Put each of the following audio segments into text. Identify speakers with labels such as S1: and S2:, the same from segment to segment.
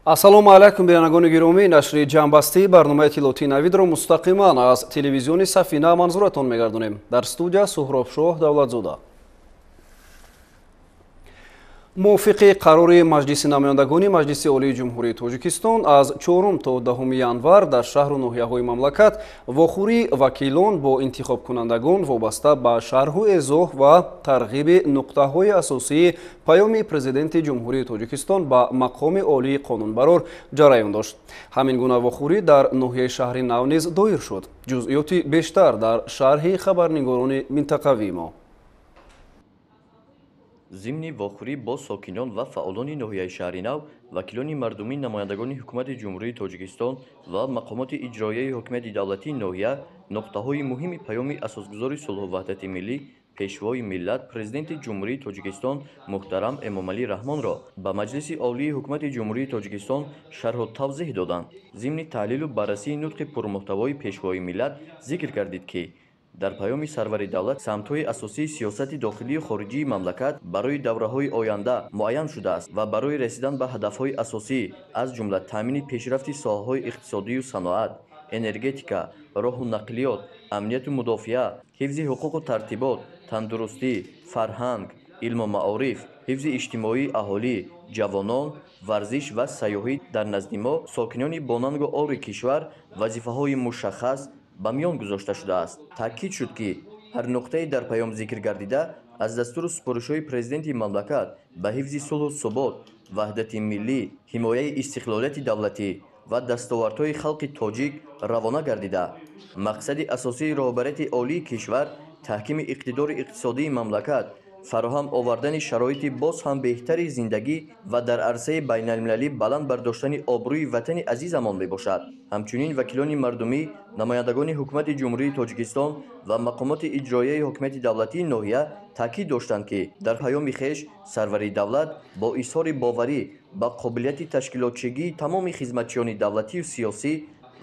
S1: Ассалому алайкум, бинандагони гиромӣ. Нашри ҷамъбастии барномаи иттилоотии Навидро мустақиман аз телевизиони Сафина манзуратон мегардонем. Дар студия Суҳробшоҳ Давлатзода. Мувофиқи қарори Маҷлиси намояндагони Маҷлиси Олии Ҷумҳурии Тоҷикистон аз 4 то 10 январ дар шаҳру ноҳияҳои мамлакат вохӯрии вакилон бо интихобкунандагон вобаста ба шарҳу эзоҳ ва тарғиби нуқтаҳои асосии Паёми Президенти Ҷумҳурии Тоҷикистон ба мақоми олии қонунбарор ҷараён дошт. Ҳамин гуна вохӯрӣ дар ноҳияи Шаҳри Нав низ доир шуд. Ҷузъиёти бештар дар шарҳи хабарнигорони минтақавии мо.
S2: Зимни вохӯрӣ бо сокинон ва фаъолони ноҳияи Шаҳри Нав, вакилони мардумӣ, намояндагони Ҳукумати Ҷумҳурии Тоҷикистон ва мақомоти иҷроияи ҳокимияти давлатии ноҳия нуқтаҳои муҳими Паёми Асосгузори сулҳу ваҳдати миллӣ, Пешвои миллат, Президенти Ҷумҳурии Тоҷикистон муҳтарам Эмомалӣ Раҳмонро ба Маҷлиси Олии Ҳукумати Ҷумҳурии Тоҷикистон шарҳу тавзеҳ доданд. Зимни таҳлилу баррасии нутқи пурмуҳтавои Пешвои миллат зикр гардид, ки дар Паёми сарвари давлат самтҳои асосии сиёсати дохилию хориҷии мамлакат барои давраҳои оянда муайян шудааст ва барои расидан ба ҳадафҳои асосӣ, аз ҷумла таъмини пешрафти соҳаҳои иқтисодию саноат, энергетика, роҳу нақлиёт, амнияту мудофиа, ҳифзи ҳуқуқу тартибот, тандурустӣ, фарҳанг, илму маориф, ҳифзи иҷтимоии аҳолӣ, ҷавонон, варзиш ва сайёҳӣ дар назди мо, сокинони бонангу ори кишвар, вазифаҳои мушаххас ба миён гузошта шудааст. Таъкид шуд, ки ҳар нуқтае дар паём зикр гардида аз дастуру супоришҳои президенти мамлакат ба ҳифзи сулҳу субот, ваҳдати миллӣ, ҳимояи истиқлолияти давлатӣ ва дастовардҳои халқи тоҷик равона гардида, мақсади асосии роҳбарияти олии кишвар таҳкими иқтидори иқтисодии мамлакат, фароҳам овардани шароити боз ҳам беҳтари зиндагӣ ва дар арсаи байналмилалӣ баланд бардоштани обрӯи ватани азизамон мебошад. Ҳамчунин вакилони мардумӣ, намояндагони Ҳукумати Ҷумҳурии Тоҷикистон ва мақомоти иҷроияи ҳокимияти давлатии ноҳия таъкид доштанд, ки дар паёми хеш сарвари давлат бо изҳори боварӣ ба қобилияти ташкилотчигии тамоми хизматчиёни давлатию сиёсӣ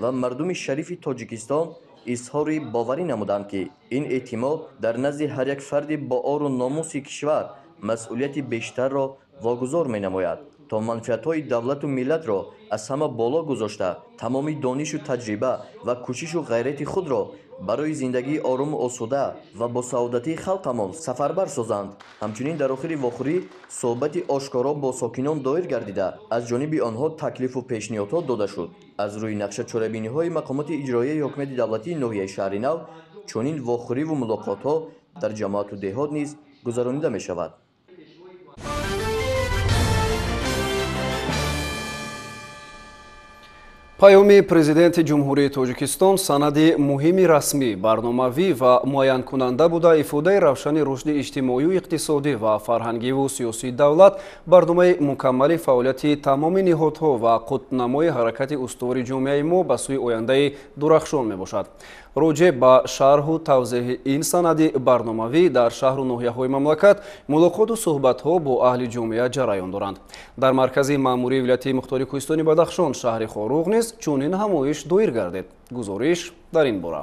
S2: ва мардуми шарифи Тоҷикистон изҳори боварӣ намуданд, ки ин эътимод дар назди ҳар як фарди боору номуси кишвар масъулияти бештарро вогузор менамояд, то манфиатҳои давлату миллатро аз ҳама боло гузошта, тамоми донишу таҷриба ва кӯшишу ғайрати худро барои зиндагии орому осуда ва босаодатии халқамон сафарбар созанд. Ҳамчунин дар охири вохӯрӣ суҳбати ошкоро бо сокинон доир гардида, аз ҷониби онҳо таклифу пешниҳодҳо дода шуд. Аз рӯи нақша чорабиниҳои мақомоти иҷроияи ҳокимияти давлатии ноҳияи Шаҳри Нав чунин вохӯриву мулоқотҳо дар ҷамоату деҳот низ гузаронида мешавад.
S1: Паёми Президенти Ҷумҳурии Тоҷикистон санади муҳими расмӣ, барномавӣ ва муайянкунанда буда, ифодаи равшани рушди иҷтимоию иқтисодӣ ва фарҳангиву сиёсии давлат, барномаи мукаммали фаъолияти тамоми ниҳодҳо ва қутбнамои ҳаракати устувори ҷомеаи мо ба сӯи ояндаи дурахшон мебошад. Роҷеъ ба шарҳу тавзеҳи ин санади барномавӣ дар шаҳру ноҳияҳои мамлакат мулоқоту суҳбатҳо бо аҳли ҷомеа ҷараён доранд. Дар маркази маъмурии вилояти мухтори Кӯҳистони Бадахшон, шаҳри Хоруғ низ чунин ҳамоиш доир гардид. Гузориш дар ин бора.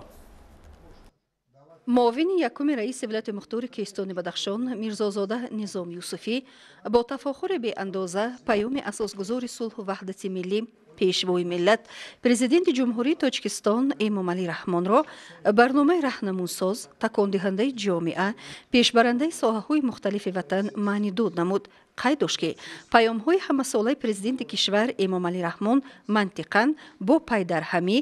S3: Муовини якуми раиси вилояти мухтори Кӯҳистони Бадахшон Мирзозода Низом Юсуфӣ бо тафохури беандоза Паёми Асосгузори сулҳу ваҳдати миллӣ, Пешвои миллат, Президенти Ҷумҳурии Тоҷикистон Эмомалӣ Раҳмонро барномаи раҳнамунсоз, такондиҳандаи ҷомеа, пешбарандаи соҳаҳои мухталифи ватан маънидод намуд. Қайд дошт, ки паёмҳои ҳамасолаи президенти кишвар Эмомалӣ Раҳмон мантиқан бо пайдарҳамӣ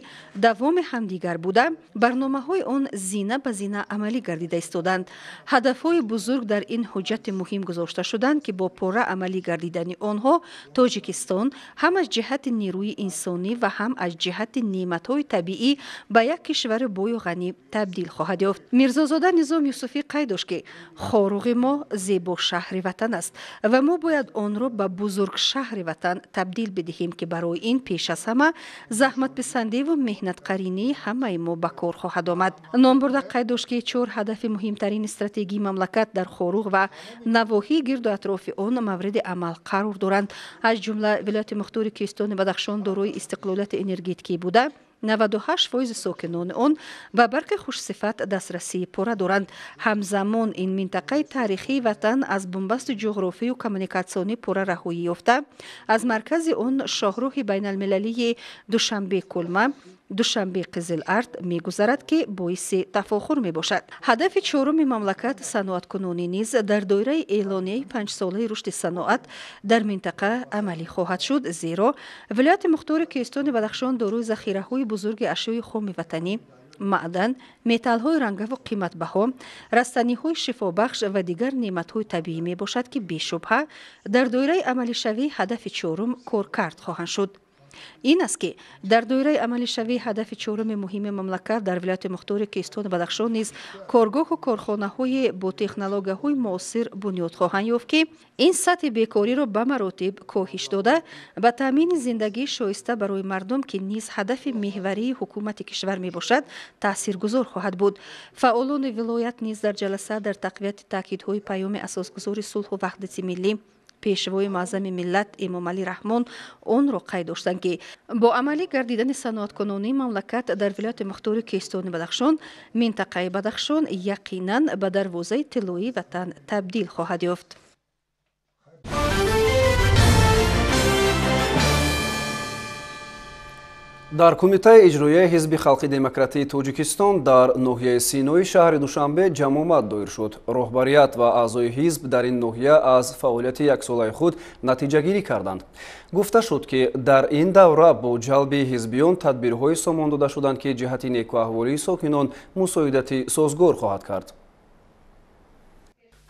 S3: давоми ҳамдигар буда, барномаҳои он зина ба зина амалӣ гардида истоданд. Ҳадафҳои бузург дар ин ҳуҷҷати муҳим гузошта шуданд, ки бо пурра амалӣ гардидани онҳо Тоҷикистон ҳам аз ҷиҳати нерӯи инсонӣ ва ҳам аз ҷиҳати неъматҳои табиӣ ба як кишвари бою ғанӣ табдил хоҳад ёфт. Мирзозода Низом Юсуфӣ қайд дошт, ки Хоруғи мо зебо шаҳри ватан аст ва мо бояд онро ба бузургшаҳри ватан табдил бидиҳем, ки барои ин пеш аз ҳама заҳматписандиву меҳнатқаринии ҳамаи мо ба кор хоҳад омад. Номбурда қайд дошт, ки чор ҳадафи муҳимтарини стратегии мамлакат дар Хоруғ ва навоҳии гирду атрофи он мавриди амал қарор доранд. Аз ҷумла вилояти мухтори Кӯҳистони Бадахшон дорои истиқлолияти энергетикӣ буда, 98% сокинони он ба барқи хушсифат дастрасии пурра доранд. Ҳамзамон ин минтақаи таърихии ватан аз бунбасти ҷуғрофию коммуникатсионӣ пурра раҳоӣ ёфта, аз маркази он шоҳроҳи байналмилалии Душанбе-Кулма, Душанбе-Қизилард мегузарад, ки боиси тафохур мебошад. Ҳадафи чоруми мамлакат саноаткунонӣ низ дар доираи эълонияи панҷсолаи рушди саноат дар минтақа амалӣ хоҳад шуд, зеро вилояти мухтори Кӯҳистони Бадахшон дорои захираҳои бузурги ашёи хоми ватанӣ, маъдан, металлҳои рангаву қиматбаҳо, растаниҳои шифобахш ва дигар неъматҳои табиӣ мебошад, ки бешубҳа дар доираи амалишавии ҳадафи чорум коркард хоҳанд шуд. Ин аст, ки дар доираи амалишавии ҳадафи чоруми муҳими мамлакат дар вилояти мухтори Кӯҳистони Бадахшон низ коргоҳу корхонаҳои бо технологияҳои муосир бунёд хоҳанд ёфт, ки ин сатҳи бекориро ба маротиб коҳиш дода, ба таъмини зиндагии шоиста барои мардум, ки низ ҳадафи меҳварии ҳукумати кишвар мебошад, таъсиргузор хоҳад буд. Фаъолони вилоят низ дар ҷаласа дар тақвияти таъкидҳои паёми асосгузори сулҳу ваҳдати миллӣ, пешвои муаззами миллат Эмомалӣ Раҳмон онро қайд доштанд, ки бо амалӣ гардидани саноаткунонии мамлакат дар вилояти мухтори Кӯҳистони Бадахшон минтақаи Бадахшон яқинан ба дарвозаи тиллоии ватан табдил хоҳад ёфт.
S1: Дар Кумитаи иҷроияи Ҳизби халқи демократии Тоҷикистон дар ноҳияи Синои шаҳри Душанбе ҷамъомад доир шуд. Роҳбарият ва аъзои ҳизб дар ин ноҳия аз фаъолияти яксолаи худ натиҷагирӣ карданд. Гуфта шуд, ки дар ин давра бо ҷалби ҳизбиён тадбирҳое сомон дода шуданд, ки ҷиҳати некуаҳволии сокинон мусоидати созгор хоҳад кард.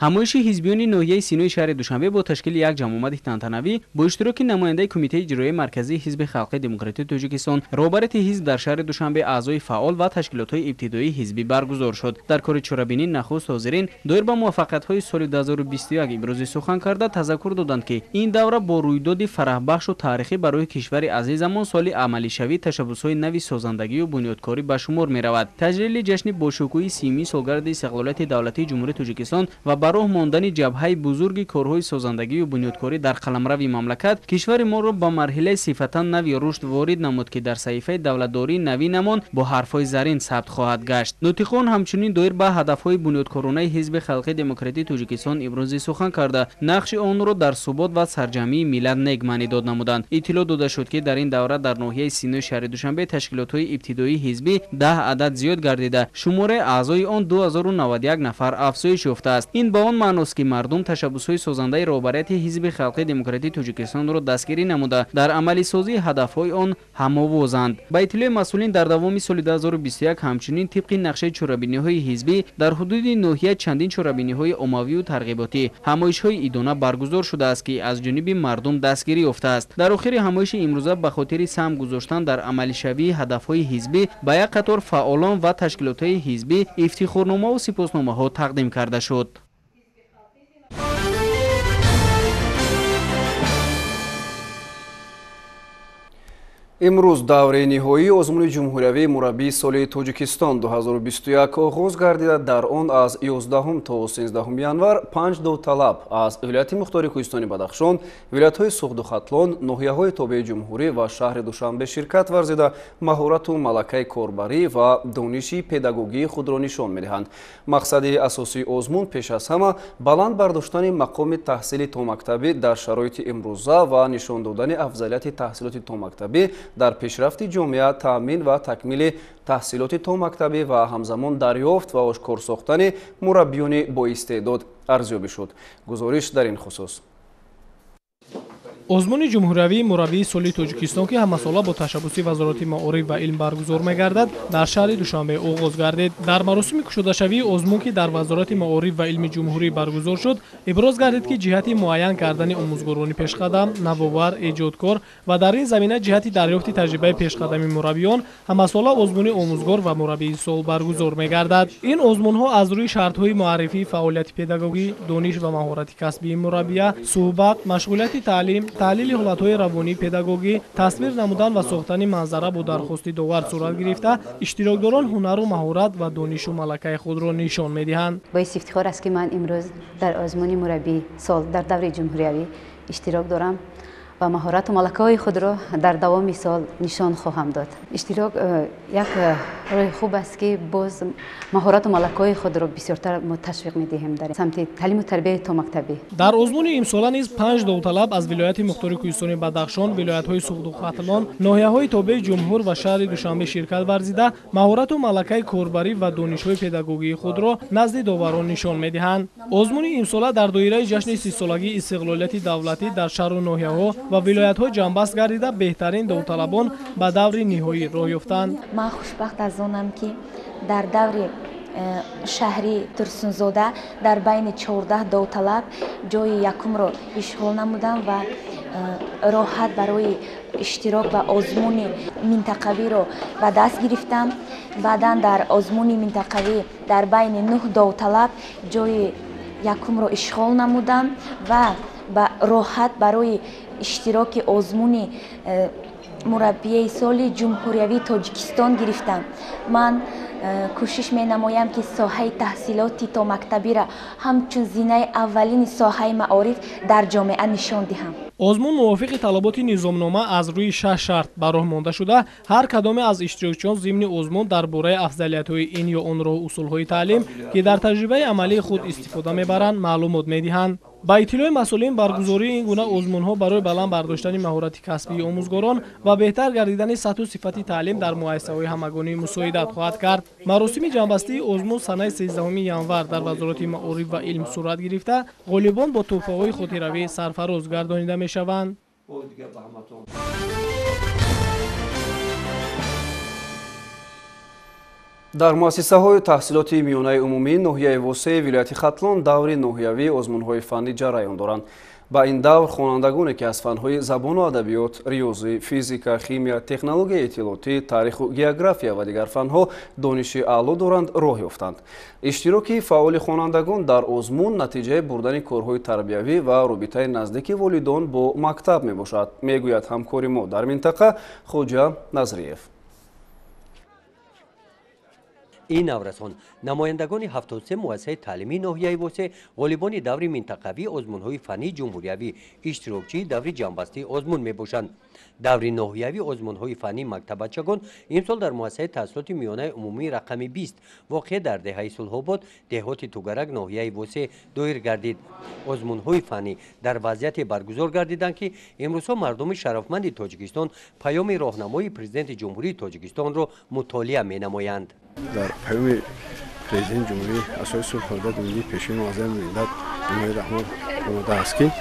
S4: Ҳамоиши ҳизбиёни ноҳияи Синои шаҳри Душанбе бо ташкили як ҷамъомади тантанавӣ бо иштироки намояндаи Кумитаи иҷроияи марказии Ҳизби халқи демократии Тоҷикистон, роҳбарияти ҳизб дар шаҳри Душанбе, аъзои фаъол ва ташкилотҳои ибтидоии ҳизбӣ баргузор шуд. Дар кори чорабинӣ нахуст ҳозирин доир ба муваффақиятҳои соли 2021 имрӯзи сухан карда тазаккур доданд, ки ин давра бо рӯйдоди фараҳбахшу таърихӣ барои кишвари азизамон соли амалишавии ташаббусҳои нави созандагию бунёдкорӣ ба шумор меравад. Таҷлили ҷашни бошукӯҳи 30-юми солгарди истиқлолияти давлатии Ҷумҳурии Тоҷикистон ва ба роҳ мондани ҷабҳаи бузурги корҳои созандагию бунёдкорӣ дар қаламрави мамлакат кишвари моро ба марҳилаи сифатан нави рушд ворид намуд, ки дар саҳифаи давлатдории навинамон бо ҳарфҳои зарин сабт хоҳад гашт. Нутиқон ҳамчунин доир ба ҳадафҳои бунёдкоронаи Ҳизби халқи демократии Тоҷикистон имрӯзи сухан карда, нақши онро дар субот ва сарҷамъии миллат нек маънӣ дод намуданд. Иттилоъ дода шуд, ки дар ин давра дар ноҳияи Синои шаҳри Душанбе ташкилотҳои ибтидоии ҳизбӣ 10 адад зиёд гардида, шумораи аъзои он 2091 нафар афзоиш ёфтааст. Ин ба он маъност, ки мардум ташаббусҳои созандаи роҳбарияти Ҳизби халқи демократии Тоҷикистонро дастгирӣ намуда, дар амалисозии ҳадафҳои он ҳамовозанд. Ба иттилои масъулин, дар давоми соли 2021 ҳамчунин тибқи нақшаи чорабиниҳои ҳизбӣ дар ҳудуди ноҳия чандин чорабиниҳои оммавию тарғиботӣ, ҳамоишҳои идона баргузор шудааст, ки аз ҷониби мардум дастгирӣ ёфтааст. Дар охири ҳамоиши имрӯза ба хотири саҳм гузоштан дар амалишавии ҳадафҳои ҳизбӣ ба як қатор фаъолон ва ташкилотҳои ҳизбӣ ифтихорномаву сипосномаҳо тақдим карда шуд.
S1: Имрӯз давраи ниҳоии озмуни ҷумҳуриявии мураббии соли Тоҷикистон 2021 оғоз гардида, дар он аз 11 то 13 январ 5 довталаб аз вилояти мухтори Кӯҳистони Бадахшон, вилоятҳои Суғду Хатлон, ноҳияҳои тобеи ҷумҳурӣ ва шаҳри Душанбе ширкат варзида, маҳорату малакаи корбарӣ ва дониши педагогии худро нишон медиҳанд. Мақсади асосии озмун пеш аз ҳама баланд бардоштани мақоми таҳсили томактабӣ дар шароити имрӯза ва нишон додани афзалияти таҳсилоти томактабӣ дар пешрафти ҷомеа, таъмин ва такмили таҳсилоти томактабӣ ва ҳамзамон дарёфт ва ошкор сохтани мураббиёни боистеъдод арзёбӣ шуд. Гузориш дар ин хусус.
S5: Озмуни ҷумҳуриявии мураббии соли Тоҷикистон, ки ҳамасола бо ташаббуси Вазорати маориф ва илм баргузор мегардад, дар шаҳри Душанбе оғоз гардид. Дар маросими кушодашавии озмун, ки дар Вазорати маориф ва илми ҷумҳурӣ баргузор шуд, иброз гардид, ки ҷиҳати муайян кардани омӯзгорони пешқадам, навовар, эҷодкор ва дар ин замина ҷиҳати дарёфти таҷрибаи пешқадами мураббиён ҳамасола озмуни омӯзгор ва мураббии сол баргузор мегардад. Ин озмунҳо аз рӯи шартҳои муаррифии фаъолияти педагогӣ, дониш ва маҳорати касбии мураббия, суҳбат, машғулияти таълим, таҳлили ҳолатҳои равонии педагогӣ, тасвир намудан ва сохтани манзара бо дархости довар сурат гирифта, иштирокдорон ҳунару маҳорат ва донишу малакаи худро нишон медиҳанд.
S6: Боиси ифтихор аст, ки ман имрӯз дар озмуни мураббии сол дар давраи ҷумҳуриявӣ иштирок дорам. Ва маҳорату малакаҳои худро дар давоми сол нишон хоҳам дод. Иштирок як роҳи хуб аст, ки боз маҳорату малакаҳои худро бисёртар мо ташвиқ медиҳем дар самти таълиму тарбияи томактабӣ.
S5: Дар озмуни имсола низ 5 довталаб аз вилояти мухтори Кӯҳистони Бадахшон, вилоятҳои Суғду Хатлон, ноҳияҳои тобеи ҷумҳур ва шаҳри Душанбе ширкат варзида, маҳорату малакаи корбарӣ ва донишҳои педагогии худро назди доварон нишон медиҳанд. Озмуни имсола дар доираи ҷашни 30-солагии истиқлолияти давлатӣ дар шаҳру ноҳияҳо ва вилоятҳо ҷамъбаст гардида, беҳтарин довталабон ба даври ниҳоӣ роҳ ёфтанд.
S7: Ман хушбахт аз онам, ки дар даври шаҳри Турсунзода дар байни 14 довталаб ҷои якумро ишғол намудам ва роҳат барои иштирок ба озмуни минтақавиро ба даст гирифтам. Баъдан дар озмуни минтақавӣ дар байни 9 довталаб ҷои якумро ишғол намудам ва ба роҳат барои иштироки озмуни мураббияи соли ҷумҳуриявии Тоҷикистон гирифтам. Ман кӯшиш менамоям, ки соҳаи таҳсилоти томактабиро ҳамчун зинаи аввалини соҳаи маориф дар ҷомеа нишон диҳам.
S5: Озмун мувофиқи талаботи низомнома аз рӯи 6 шарт ба роҳ монда шуда, ҳар кадоме аз иштирокчиён зимни озмун дар бораи афзалиятҳои ин ё он роҳу усулҳои таълим, ки дар таҷрибаи амалии худ истифода мебаранд, маълумот медиҳанд. Ба иттилои масъулин, баргузории ин гуна озмунҳо барои баланд бардоштани маҳорати касбии омӯзгорон ва беҳтар гардидани сатҳу сифати таълим дар муассисаҳои ҳамагонӣ мусоидат хоҳад кард. Маросими ҷамъбастии озмун санаи 13 январ дар Вазорати маориф ва илм сурат гирифта, ғолибон бо тӯҳфаҳои хотиравӣ сарфароз гардонида мешаванд.
S1: Дар муассисаҳои таҳсилоти миёнаи умумии ноҳияи Восеи вилояти Хатлон даври ноҳиявии озмунҳои фаннӣ ҷараён доранд. Ба ин давр хонандагоне, ки аз фанҳои забону адабиёт, риёзӣ, физика, химия, технологияи иттилоотӣ, таъриху география ва дигар фанҳо дониши аъло доранд, роҳ ёфтанд. Иштироки фаъоли хонандагон дар озмун натиҷаи бурдани корҳои тарбиявӣ ва робитаи наздики волидон бо мактаб мебошад, мегӯяд ҳамкори мо дар минтақа Хоҷа Назриев.
S8: Ин наврасон намояндагони 73 муассисаи таълимии ноҳияи Восе, ғолибони даври минтақавии озмунҳои фаннии ҷумҳуриявӣ, иштирокчии даври ҷамъбастии озмун мебошанд. Даври ноҳиявии озмунҳои фаннии мактаббачагон имсол дар муассисаи таҳсилоти миёнаи умумии рақами 20 воқеъ дар деҳаи Сулҳобод, деҳоти Тугарак, ноҳияи Восе доир гардид. Озмунҳои фаннӣ дар вазъияте баргузор гардиданд, ки имрӯзҳо мардуми шарафманди Тоҷикистон паёми роҳнамои Президенти Ҷумҳурии Тоҷикистонро мутолиа менамоянд.
S9: Дар паёми Президенти Ҷумҳурӣ Асоси сулҳу ваҳдати миллӣ, Пешвои муаззами миллат Эмомалӣ Раҳмон омадааст, ки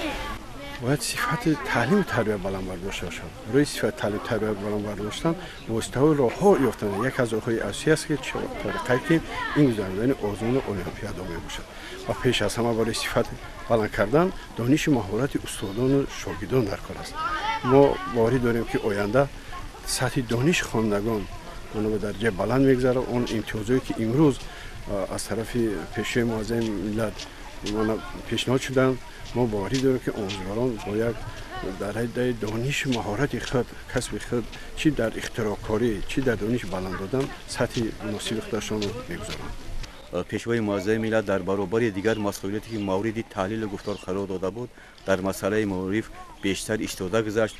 S9: бояд сифати таълиму тарбия баланд бардошта шавад. Барои сифати таълиму тарбия баланд бардоштан воситаҳои роҳҳо ёфтан яке аз роҳҳои асосӣ аст, ки тариқае ки ин гузаронидани озмуну олимпиада мебошад ва пеш аз ҳама барои сифат баланд кардан донишу маҳорати устодону шогирдон дар кор аст. Мо боварӣ дорем, ки оянда сатҳи дониши хонандагон ба дараҷаи баланд мегузарад. Он имтиёзое, ки имрӯз аз тарафи Пешвои муаззами миллат пешниҳод шуданд, мо боварӣ дорем, ки омӯзгорон бо як дараҷаи донишу маҳорати худ, касби худ, чӣ дар ихтироъкорӣ, чӣ дар дониш баланд додан, сатҳи муносиби худашонро мегузоранд.
S10: Пешвои муаззами миллат дар баробари дигар масъулияте, ки мавриди таҳлилу гуфтор қарор дода буд, дар масъалаи маориф бештар истода гузашт.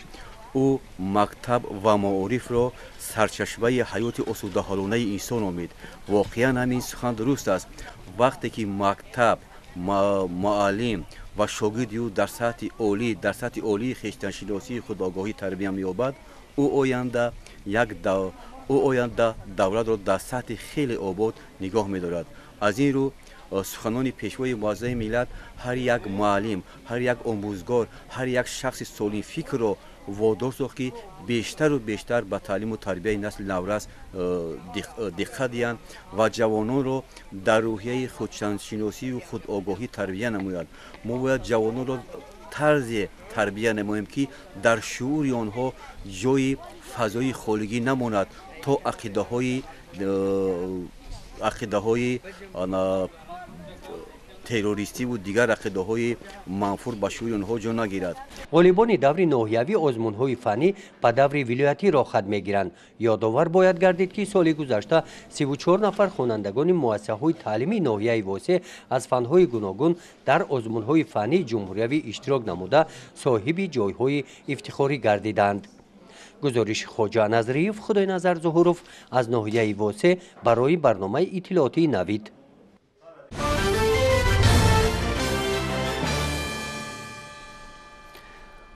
S10: Ӯ мактаб ва маорифро сарчашмаи ҳаёти осудаҳолонаи инсон омид. Воқеан ҳамин сухан дуруст аст. Вақте ки мактаб, муаллим ва шогирди ӯ дар сатҳи олии хештаншиносии худогоҳӣ тарбия меёбад, ӯ оянда давлатро дар сатҳи хеле обод нигоҳ медорад. Аз ин рӯ суханони Пешвои муаззами миллат ҳар як муаллим, ҳар як омӯзгор, ҳар як шахси солимфикрро водор сохт, ки бештару бештар ба таълиму тарбияи насли наврас диққат диҳанд ва ҷавононро дар рӯҳияи худшиносию худогоҳӣ тарбия намоянд. Мо бояд ҷавононро тарзе тарбия намоем, ки дар шуури онҳо ҷои фазои холигӣ намонад, то ақидаҳои террористиву дигар ақидаҳои манфур ба шӯри онҳо ҷо нагирад.
S8: Ғолибони даври ноҳиявии озмунҳои фаннӣ ба даври вилоятӣ роҳхат мегиранд. Ёдовар бояд гардид, ки соли гузашта 34 нафар хонандагони муассисаҳои таълимии ноҳияи Восеъ аз фанҳои гуногун дар озмунҳои фаннии ҷумҳуриявӣ иштирок намуда, соҳиби ҷойҳои ифтихорӣ гардиданд. Гузориши Хоҷа Назриев, Худойназар Зуҳуров аз ноҳияи Восеъ барои барномаи иттилоотии Навид.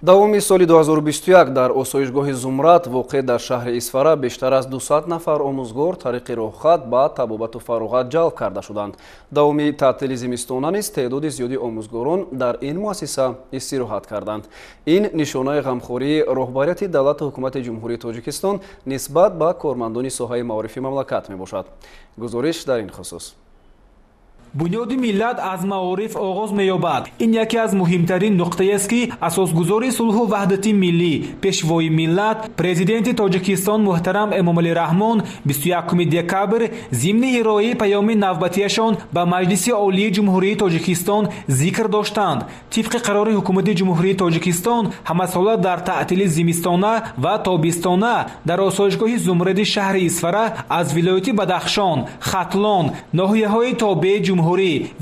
S1: Давоми соли 2021 дар осоишгоҳи Зумрад воқеъ дар шаҳри Исфара бештар аз 200 нафар омӯзгор тариқи роҳхат ба табобату фароғат ҷалб карда шуданд. Давоми таътили зимистона низ теъдоди зиёди омӯзгорон дар ин муассиса истироҳат карданд. Ин нишонаи ғамхории роҳбарияти давлату ҳукумати Ҷумҳурии Тоҷикистон нисбат ба кормандони соҳаи маорифи мамлакат мебошад. Гузориш дар ин хусус.
S11: Бунёди миллат аз маориф оғоз меёбад. Ин яке аз муҳимтарин нуқтаест, ки асосгузори сулҳу ваҳдати миллӣ, пешвои миллат, президенти Тоҷикистон муҳтарам Эмомалӣ Раҳмон 21 декабр зимни ироаи паёми навбатиашон ба Маҷлиси Олии Ҷумҳурии Тоҷикистон зикр доштанд. Тибқи қарори Ҳукумати Ҷумҳурии Тоҷикистон ҳамасола дар таътили зимистона ва тобистона дар осоишгоҳи Зумради шаҳри Исфара аз вилояти Бадахшон, Хатлон, ноҳияҳои тобеи ҷумҳурӣ,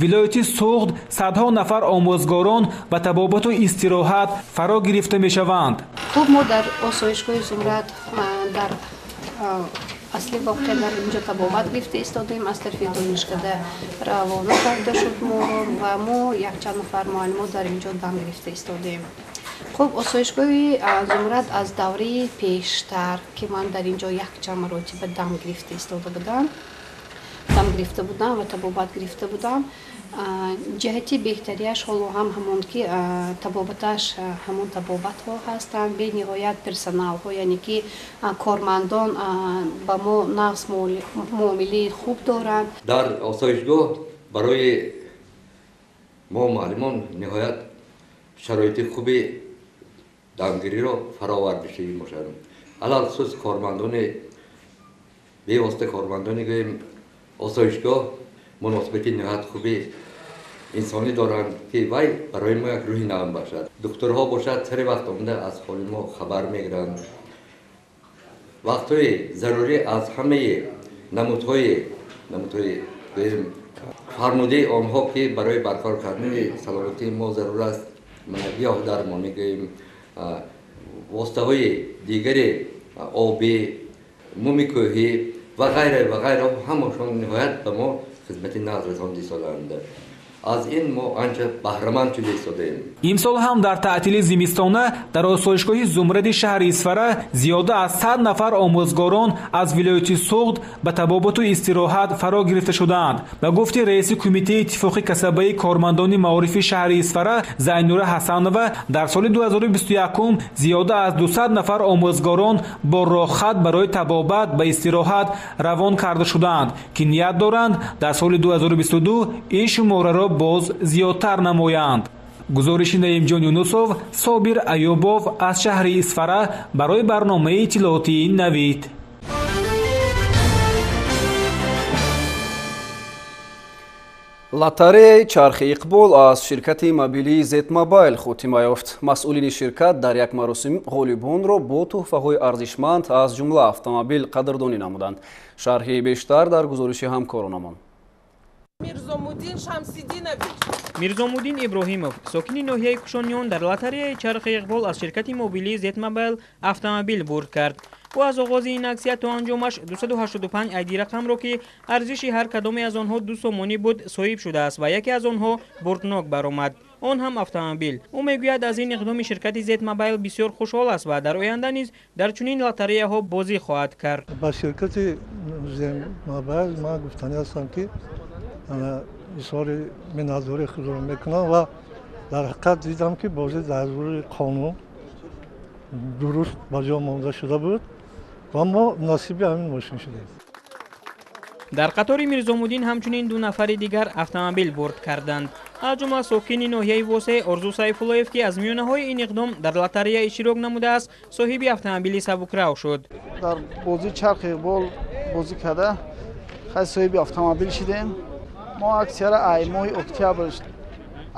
S11: вилояти Суғд садҳо нафар омӯзгорон ба табобату истироҳат фаро гирифта мешаванд.
S12: Хуб, мо дар осоишгоҳи Зумрад дар асли воқеъ дар инҷо табобат гирифта истодаем. Аз тарафи донишкада равона карда шуд моро ва мо якчанд нафар муаллимо дар инҷо дам гирифта истодаем. Хуб, осоишгоҳи Зумрад аз давраи пештар, ки ман дар инҷо якчанд маротиба дам гирифта истода будам, дам гирифта будам ва табобат гирифта будам. Ҷиҳати беҳтарияш ҳоло ҳам ҳамон ки табобаташ ҳамон табобатҳо ҳастанд. Бениҳоят персоналҳо, яъне ки кормандон ба мо нағз муомилаи хуб доранд.
S13: Дар осоишгоҳ барои мо муаллимон ниҳоят шароити хуби дамгириро фароварда мебошад. Алалхусус кормандони бевосита кормандони гӯем осоишгоҳ муносибати ниҳоят хуби инсонӣ доранд, ки вай барои мо як рӯҳи нав бошад. Духтурҳо бошад сари вақт омада аз ҳоли мо хабар мегиранд. Вақтҳои зарурӣ аз ҳамаи намудҳои фармудаи онҳо, ки барои барқарор кардани саломатии мо зарур аст, гиёҳдармонӣ гӯем, воситаҳои дигари обӣ, муми кӯҳӣ ва ғайра ва ғайра, ҳамашон ниҳоят ба мо хизмати нағз расонда истодаанд. Аз ин мо анча баҳраманд шуда истодаем.
S11: Имсол ҳам дар таътили зимистона дар осоишгоҳи Зумради шаҳри Исфара зиёда аз 100 нафар омӯзгорон аз вилояти Суғд ба табобату истироҳат фаро гирифта шудаанд. Ба гуфти раиси кумитаи иттифоқи касабаи кормандони маорифи шаҳри Исфара Зайнура Ҳасанова, дар соли 2021 зиёда аз 200 нафар омӯзгорон бо роҳхат барои табобат ба истироҳат равон карда шудаанд, ки ният доранд дар соли 2022 ин шумораро боз зиёдтар намоянд. Гузориши Наимҷон Юнусов, Собир Аюбов аз шаҳри Исфара барои барномаи иттилоотии Навид.
S1: Лотареяи чархи иқбол аз ширкати мобилии Зетмобайл хотима ёфт. Масъулини ширкат дар як маросим ғолибонро бо тӯҳфаҳои арзишманд аз ҷумла автомобил қадрдонӣ намуданд. Шарҳи бештар дар гузориши ҳамкоронамон.
S14: Мирзомуддин Шамсиддинович.
S15: Мирзомуддин Иброҳимов, сокини ноҳияи Кушониён, дар лотареяи чархи иқбол аз ширкати мобилии Зетмобайл автомобил бурд кард. Ӯ аз оғози ин аксия то анҷомаш 285 айди рақамро, ки арзиши ҳар кадоме аз онҳо 2 сомонӣ буд, соҳиб шудааст ва яке аз онҳо бурднок баромад. Он ҳам автомобил. Ӯ мегӯяд, аз ин иқдоми ширкати Зетмобайл бисёр хушҳол аст ва дар оянда низ дар чунин лотареяҳо бозӣ хоҳад кард.
S16: Ба ширкати Зетмобайл ман гуфтанӣ ҳастам, ки изҳори миннатдории худро мекунам ва дар ҳақиқат дидам, ки бозӣ дар рӯи қонун дуруст ба ҷо монда шуда буд ва мо насиби ҳамин мошин шудем.
S15: Дар қатори Мирзомуддин ҳамчунин 2 нафари дигар автомобил бурд карданд. Аз ҷумла сокини ноҳияи Восеъ Орзу Сайфуллоев, ки аз миёнаҳои ин иқдом дар лотарея иштирок намудааст, соҳиби автомобили сабукрав шуд.
S17: Дар бозии чархи иқбол бозӣ карда, хай соҳиби автомобил шудем. Мо аксияра ай моҳи октябр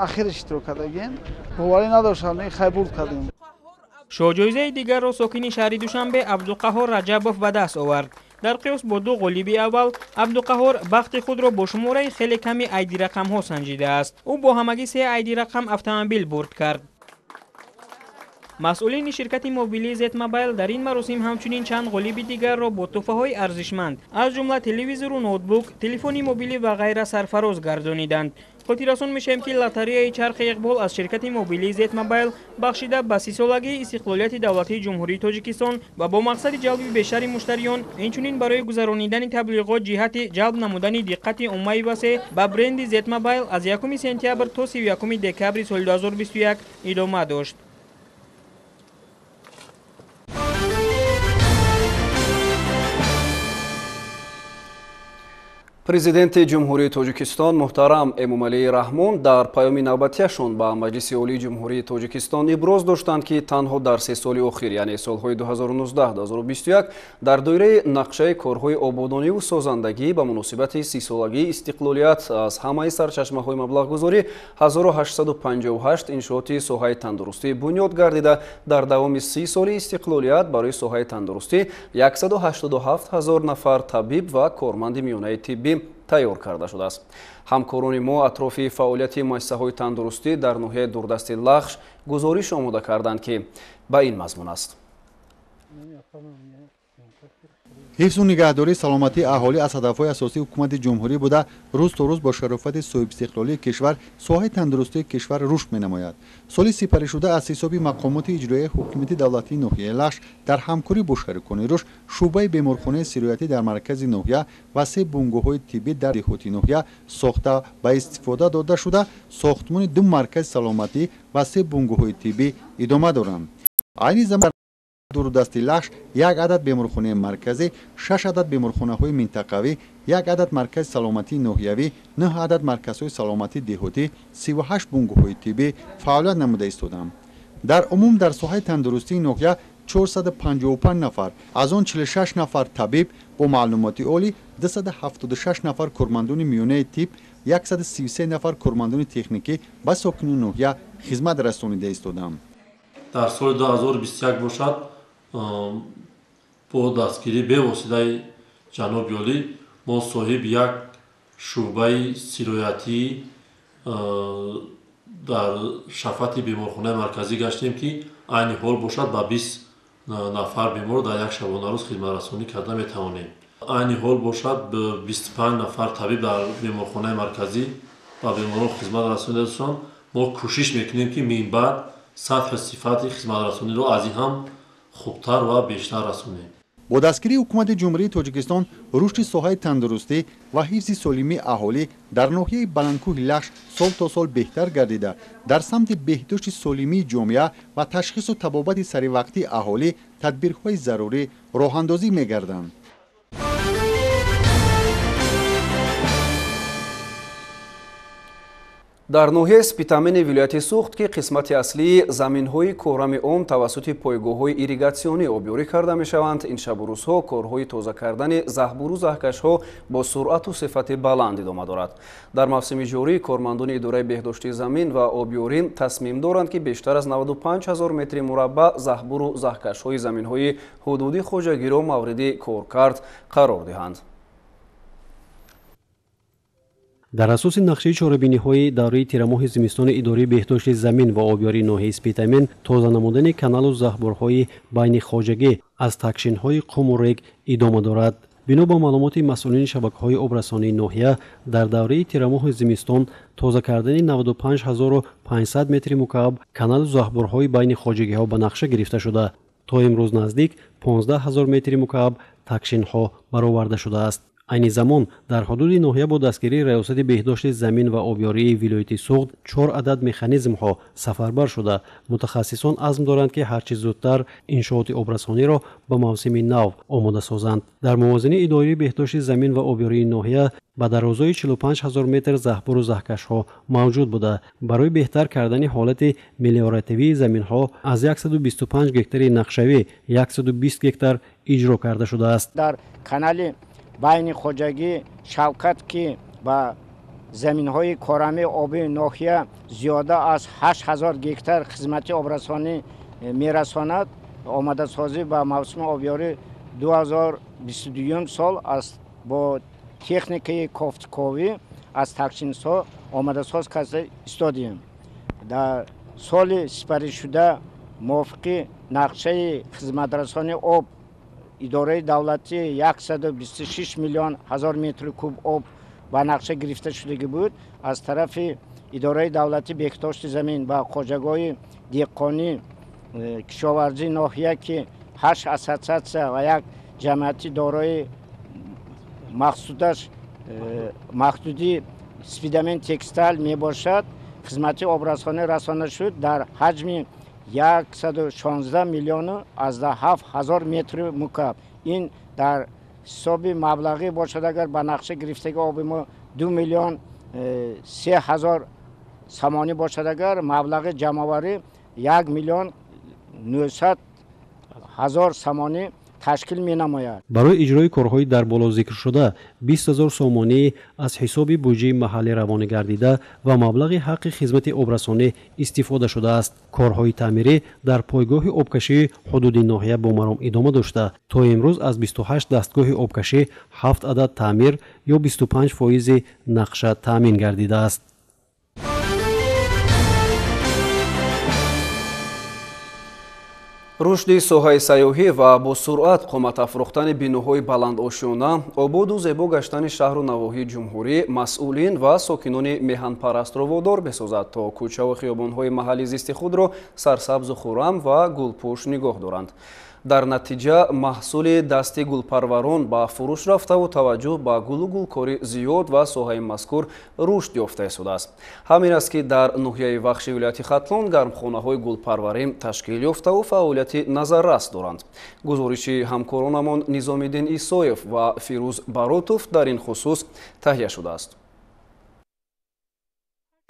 S17: ахир иштирок кардагем. Боварӣ надоштам, хай бурд кардем.
S15: Шоҳҷоизаи дигарро сокини шаҳри Душанбе Абдуқаҳор Раҷабов ба даст овард. Дар қиёс бо ду ғолиби аввал, Абдуқаҳор бахти худро бо шумораи хеле ками айди рақамҳо санҷидааст. Ӯ бо ҳамагӣ се айди рақам автомобил бурд кард. Масъулини ширкати мобилии Зетмобайл дар ин маросим ҳамчунин чанд ғолиби дигарро бо тӯҳфаҳои арзишманд, аз ҷумла телевизору ноутбук, телефони мобилӣ ва ғайра сарфароз гардониданд. Хотиррасон мешавем, ки лотареяи чархи иқбол аз ширкати мобилии Зетмобайл бахшида ба 30-солагии истиқлолияти давлатии Ҷумҳурии Тоҷикистон ва бо мақсади ҷалби бештари муштариён, инчунин барои гузаронидани таблиғот ҷиҳати ҷалб намудани диққати уммаи васеъ ба бренди Зетмобайл аз 1 сентябр то 31 декабри соли 2021 идома дошт.
S1: Президенти Ҷумҳурии Тоҷикистон муҳтарам Эмомалӣ Раҳмон дар паёми навбатияшон ба Маҷлиси Олии Ҷумҳурии Тоҷикистон иброз доштанд, ки танҳо дар 3 соли охир, яъне солҳои 2019-2021, дар доираи нақшаи корҳои ободониву созандагӣ ба муносибати 30-солагии истиқлолият аз ҳамаи сарчашмаҳои маблағгузорӣ 1858 иншооти соҳаи тандурустӣ бунёд гардида, дар давоми 30 соли истиқлолият барои соҳаи тандурустӣ 187 ҳазор нафар табиб ва корманди миёнаи тиббӣ тайёр карда шудааст. Ҳамкорони мо атрофи фаъолияти муассисаҳои тандурустӣ дар ноҳияи дурдасти Лахш гузориш омода карданд, ки ба ин мазмун аст.
S18: Ҳифзу нигаҳдории саломатии аҳолӣ аз ҳадафҳои асосии ҳукумати ҷумҳурӣ буда, рӯз то рӯз бо шарофати соҳибистиқлолии кишвар соҳаи тандурустии кишвар рушд менамояд. Соли сипаришуда аз ҳисоби мақомоти иҷроияи ҳукумати давлатии ноҳияи Лахш дар ҳамкорӣ бо шарикони рушд шӯъбаи беморхонаи сироятӣ дар маркази ноҳия ва се бунгоҳҳои тиббӣ дар деҳоти ноҳия сохта ба истифода дода шуда, сохтмони ду маркази саломатӣ ва се бунгоҳҳои тиббӣ идома доранд. Айни замон дурдасти Лахш як адад беморхонаи марказӣ, 6 адад беморхонаҳои минтақавӣ, як адад маркази саломатии ноҳиявӣ, 9 адад марказҳои саломатии деҳотӣ, 38 бунгоҳҳои тиббӣ фаъолият намуда истодаанд. Дар умум дар соҳаи тандурустии ноҳия 455 нафар, аз он 46 нафар табиб бо маълумоти олӣ, 276 нафар кормандони миёнаи тиб, 133 нафар кормандони техникӣ ба сокинони ноҳия хизмат расонида истодаанд.
S19: Дар соли 2021 бошад, бо дастгирии бевоситаи ҷаноби олӣ мо соҳиби як шӯъбаи сироятӣ дар шафати беморхонаи марказӣ гаштем, ки айни ҳол бошад ба 20 нафар бемор дар як шабонарӯз хизматрасонӣ карда метавонем. Айни ҳол бошад 25 нафар табиб дар беморхонаи марказӣ ба беморон хизмат расонида. Мо кӯшиш мекунем, ки минбаъд сатҳи сифати хизматрасониро аз ин ҳам хубтар ва бештар расонем.
S18: Бо дастгирии ҳукумати Ҷумҳурии Тоҷикистон рушди соҳаи тандурустӣ ва ҳифзи солимии аҳолӣ дар ноҳияи Баландкӯҳи Лахш сол то сол беҳтар гардида, дар самти беҳдошти солимии ҷомеа ва ташхису табобати саривақтии аҳолӣ тадбирҳои зарурӣ роҳандозӣ мегарданд.
S1: Дар ноҳияи Спитамени вилояти Суғд, ки қисмати аслии заминҳои корами он тавассути пойгоҳҳои ирригатсионӣ обёрӣ карда мешаванд, ин шабу рӯзҳо корҳои тоза кардани заҳбуру заҳкашҳо бо суръату сифати баланд идома дорад. Дар мавсими ҷорӣ кормандони идораи беҳдошти замин ва обёрӣ тасмим доранд, ки бештар аз 95 ҳазор метри мураббаъ заҳбуру заҳкашҳои заминҳои ҳудуди хоҷагиро мавриди коркард қарор диҳанд.
S20: Дар асоси нақшаи чорабиниҳои давраи тирамоҳи зимистони идораи беҳдошти замин ва обёрии ноҳияи Спитамен тоза намудани каналу заҳбурҳои байни хоҷагӣ аз такшинҳои қуму рег идома дорад. Бино ба маълумоти масъулини шабакаҳои обрасонии ноҳия, дар давраи тирамоҳи зимистон тоза кардани 95 500 метри мукааб каналу заҳбурҳои байни хоҷагиҳо ба нақша гирифта шуда, то имрӯз наздик 15 ҳазор метри мукааб такшинҳо бароварда шудааст. Айни замон дар ҳудуди ноҳия бо дастгирии раёсати беҳдошти замин ва обёрии вилояти Суғд 4 адад механизмҳо сафарбар шуда, мутахассисон азм доранд, ки ҳарчи зудтар иншооти обрасониро ба мавсими нав омода созанд. Дар мувозини идораи беҳдошти замин ва обёрии ноҳия ба дарозои 45 ҳазор метр заҳбуру заҳкашҳо мавҷуд буда, барои беҳтар кардани ҳолати мелиоративии заминҳо аз 125 гектари нақшавӣ 120 гектар иҷро карда шудааст.
S21: Дар канали байни хоҷагӣ Шавкат, ки ба заминҳои корами оби ноҳия зиёда аз 8000 гектар хизмати обрасонӣ мерасонад. Омодасозӣ ба мавсими обёрӣ 2022 сол аз бо техникаи кофтуковӣ аз такшинсо омодасоз карда истодем. Дар соли сипаришуда мувофиқи нақшаи хизматрасони об идораи давлатӣ 126 миллион ҳазор метри куб об ба нақша гирифта шудагӣ буд. Аз тарафи идораи давлатӣ беҳдошти замин ва хоҷагоҳи деҳқонӣ кишоварзии ноҳия, ки 8 ассотсиатсия ва як ҷамъияти дорои мақсудаш маҳдуди Спидамен Текстайл мебошад, хизмати обрасонӣ расонда шуд дар ҳаҷми 116 миллиону 7 ҳазор метри мукаб. Ин дар ҳисоби маблағӣ бошад, агар ба нақша гирифтаги оби мо 2 миллион 3 ҳазор сомонӣ бошад, агар маблағи ҷамъоварӣ 1 миллион 900 ҳазор сомонӣ ташкил менамояд.
S20: Барои иҷрои корҳои дар боло зикршуда 20 ҳазор сомонӣ аз ҳисоби буҷаи маҳаллӣ равонӣ гардида ва маблағи ҳаққи хизмати обрасонӣ истифода шудааст. Корҳои таъмирӣ дар пойгоҳи обкашии ҳудуди ноҳия бо маром идома дошта, то имрӯз аз 28 дастгоҳи обкашӣ 7 адад таъмир ё 25 фоизи нақша таъмин гардидааст.
S1: Рушди соҳаи сайёҳӣ ва бо суръат қомат афрохтани биноҳои баландошёна, ободу зебо гаштани шаҳру навоҳии ҷумҳурӣ масъулин ва сокинони меҳанпарастро водор месозад, то кӯчаву хиёбонҳои маҳалли зисти худро сарсабзу хуррам ва гулпӯш нигоҳ доранд. Дар натиҷа маҳсули дасти гулпарварон ба фурӯш рафтаву таваҷҷӯҳ ба гулу гулкорӣ зиёд ва соҳаи мазкур рушд ёфта истодааст. Ҳамин аст, ки дар ноҳияи Вахши вилояти Хатлон гармхонаҳои гулпарварӣ ташкил ёфтаву фаъолияти назаррас доранд. Гузориши ҳамкоронамон Низомиддин Исоев ва Фирӯз Баротов дар ин хусус таҳия шудааст.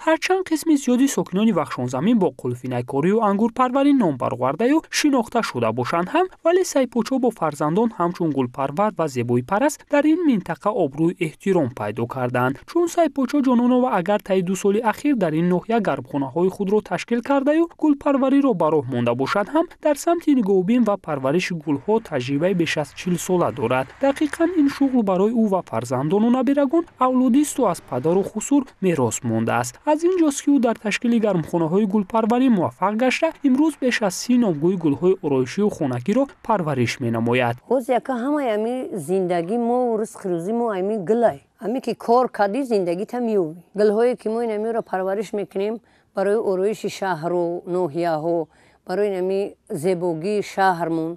S22: Ҳарчанд қисми зиёди сокинони Вахшонзамин бо қулфинайкорию ангурпарварӣ ном баровардаю шинохта шуда бошанд ҳам, вале Сайпочо бо фарзандон ҳамчун гулпарвар ва зебоипараст дар ин минтақа обрӯи эҳтиром пайдо карданд. Чун Сайпочо Ҷононова агар таи 2 соли ахир дар ин ноҳия гармхонаҳои худро ташкил кардаю гулпарвариро ба роҳ монда бошад ҳам, дар самти нигоҳубин ва парвариши гулҳо таҷрибаи беш аз 40 сола дорад. Дақиқан ин шуғл барои ӯ ва фарзандону набирагон авлодисту аз падару хусур мерос мондааст. Аз ин ҷост, ки ӯ дар ташкили гармхонаҳои гулпарварӣ муваффақ гашта, имрӯз беш аз 30 номгӯи гулҳои ороишию хонагиро парвариш менамояд.
S23: Ҳоз яка ҳамаи ами зиндагӣ мо ризқи рӯзӣ мо ами гулай. Ами ки кор кардӣ зиндагита меёбӣ. Гулҳое ки мо инамиро парвариш мекунем барои ороиши шаҳру ноҳияҳо, барои инами зебогии шаҳрмон,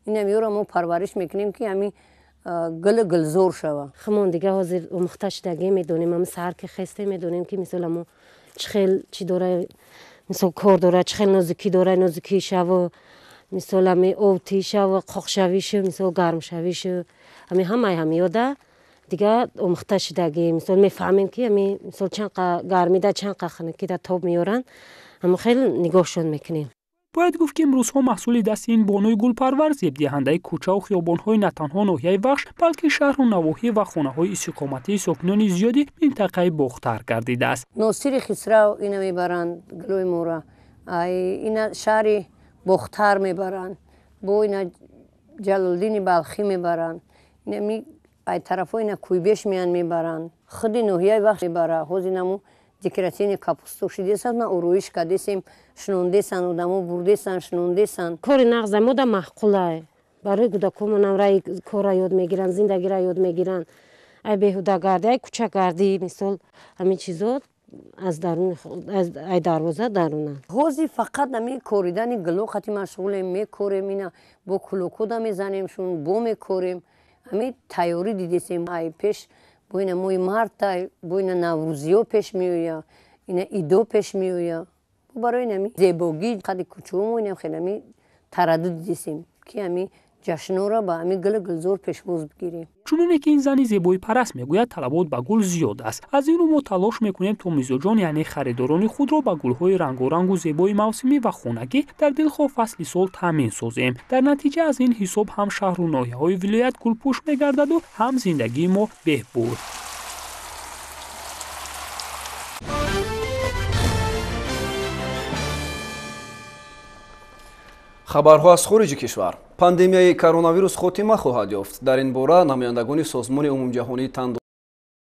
S23: инамиро мо парвариш мекунем, ки ами гул гулзор шава.
S24: Хумон дига ҳозир омӯхта шудагӣ медонем, ами саҳар ки хесте медонем, ки мисол амо чӣ хел чӣ дора, мисол кор дора, чӣ хел нозукӣ дора, нозукӣ шаву мисол ами обтишаву қоқшавишу мисол гармшавишу ами ҳамаи ҳамиёда дига омӯхта шудагӣ. Мисол мефаҳмем, ки ами мисол чанд қа гармида, чанд қа хунукида тоб меёранд, ҳамон хел нигоҳшон мекунем.
S22: Бояд гуфт, ки имрӯзҳо маҳсули дасти ин бонуи гулпарвар зебдиҳандаи кӯчаву хиёбонҳои на танҳо ноҳияи Вахш, балки шаҳру навоҳӣ ва хонаҳои истиқоматии сокинони зиёди минтақаи Бохтар гардидааст.
S23: Носири Хисрав ина мебаранд гулои мора, ина шаҳри Бохтар мебаранд, бо ина Ҷалолдини Балхӣ мебаранд, инами ай тарафҳо ина Кӯйбеш меян мебаранд, худи ноҳияи Вахш мебара. Ҳоз инаму декоративный капусту шидесан, на уруиш кадесем, шунондесан, одамо бурдесан, шунондесан.
S24: Кори нағза мода маъқулай. Барои кӯдакомонам раи корра ёд мегиранд, зиндагиро ёд мегиранд. Ай беҳудагардӣ, ай кӯчагардӣ, мисол ҳамин чизо аз дарун, ай дарвоза дарунанд.
S23: Ҳозир фақат ҳамин коридани гуло қати машғулем, мекорем, ина бо кулокода мезанем шун, бо мекорем. Ҳамин тайёрӣ дидесем, ай пеш бо ина моҳи марта, бо ина наврӯзиё пеш меоя, ина идо пеш меоя. Барои ин зебогӣ қади кӯчамо инам хеле ҳамин тараддуд дидесем, ки ҳамин ҷашнҳоро ба ҳамин гулу гулзор пешвоз бигирем.
S22: Чуноне ки ин зани зебоипараст мегӯяд, талабот ба гул зиёд аст. Аз ин рӯ мо талош мекунем, то мизоҷон, яъне харидорони худро ба гулҳои рангорангу зебои мавсимӣ ва хонагӣ дар дилхоҳ фасли сол таъмин созем. Дар натиҷа аз ин ҳисоб ҳам шаҳру ноҳияҳои вилоят гулпӯш мегардаду ҳам зиндагии мо беҳбуд.
S1: Хабарҳо аз хориҷи кишвар. Пандемияи коронавирус хотима хоҳад ёфт. Дар ин бора намояндагони Созмони умумиҷаҳонии тандурустӣ